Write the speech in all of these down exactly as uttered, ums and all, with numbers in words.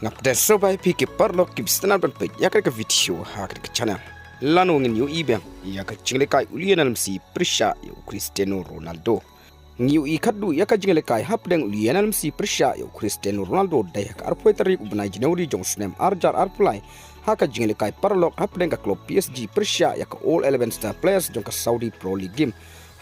Nga pdiang sngewbha ïa phi ki paralok kiba sngewtynnat ban peit ïa kane ka video ha kane ka channel. Lano ngin ïohi biang ïa ka jingïalehkai u Lionel Messi pyrshah ïa u Cristiano Ronaldo. Ngi ïohi khadduh ïa ka jingïalehkai hapdeng u Lionel Messi pyrshah ïa u Cristiano Ronaldo dei ha ka arphew tarik u bnai January jong u snem ar hajar arphew lai. Ha ka jingïalehkai paralok hapdeng ka klub P S G pyrshah ïa ka All Eleven Star Players jong ka Saudi Pro League Game,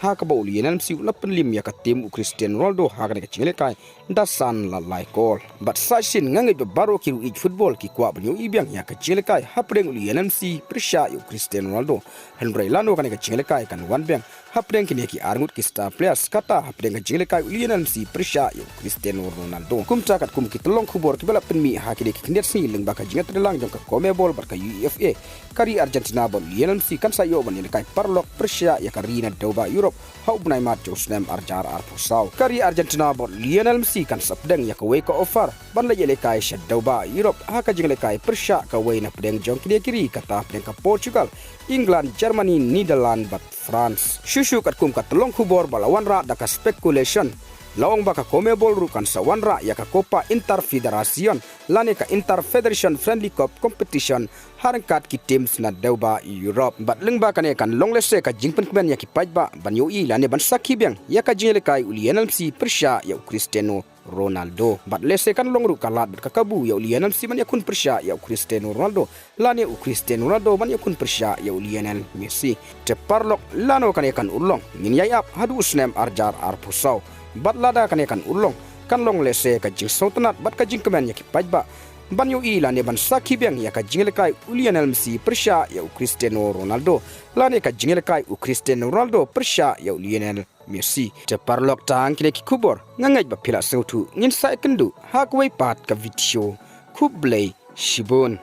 ha kaba u Lionel Messi u la pynliem ïa ka tim u Cristiano Ronaldo ha kane ka jingïalehkai da san la lai kol. Bad sa shisien nga ngeit ba baroh ki ruh ïeit football ki kwah ban ïohi biang ïa ka jingïalehkai hapdeng u Lionel Messi pyrshah ïa u Cristiano Ronaldo. Hynrei lano kane ka jingïalehkai kan wan biang hapdeng kine ki arngut ki star players, kata hapdeng ka jingïalehkai u Lionel Messi pyrshah ïa u Cristiano Ronaldo. Kumta katkum ki tyllong khubor kiba la pynmih ha kine ki khyndiat sngi lyngba ka jingïatreilang jong ka CONMEBOL bad ka UEFA, ka ri Argentina bad u Lionel Messi kan sa ïoh ban ïalehkai paralok pyrshah ïa ka ri na dewbah Europe ha u bnai March jong u snem ar hajar arphew saw. Ka ri Argentina bad u Lionel Messi kan sa pdiang ïa kawei ka offer ban leit ïalehkai sha dewbah Europe ha ka jingïalehkai pyrshah kawei na pdeng jong kine ki ri, kata hapdeng ka Portugal, England, Germany, Netherlands bad France. Shuh shuh katkum ka tyllong khubor ba la wanrah da ka speculation, la ong ba ka CONMEBOL ruh kan sa wanrah ïa ka Copa Interfederacion lane ka Interfederation Friendly Cup Competition ha ryngkat ki teams na dewbah Europe. Bad lyngba kane kan long lehse ka jingpynkmen ïa ki paidbah ban ïohi lane ban sakhi biang ïa ka jingïalehkai u Lionel Messi pyrshah ïa u Cristiano Ronaldo. Bad lehse kan long ruh ka lad bad ka kabu ïa u Lionel Messi ban ïakhun pyrshah ïa u Cristiano Ronaldo, lane u Cristiano Ronaldo ban ïakhun pyrshah ïa u Lionel Messi. Te paralok, lano kane kan urlong? Ngin ïai ap haduh u snem ar hajar arphew saw. Bad lada kane kan urlong, kan long lehse ka jingsngewtynnat bad ka jingkmen ïa ki paidbah ban ïohi lane ban sakhi biang ïa ka jingïalehkai u Lionel Messi pyrshah ïa u Cristiano Ronaldo, lane ka jingïalehkai u Cristiano Ronaldo pyrshah ïa u Lionel Messi. Te paralok, tang kine ki khubor, nga ngeit ba phi la sngewthuh. Ngin sa ïakynduh ha kawei pat ka video. Khublei shibun.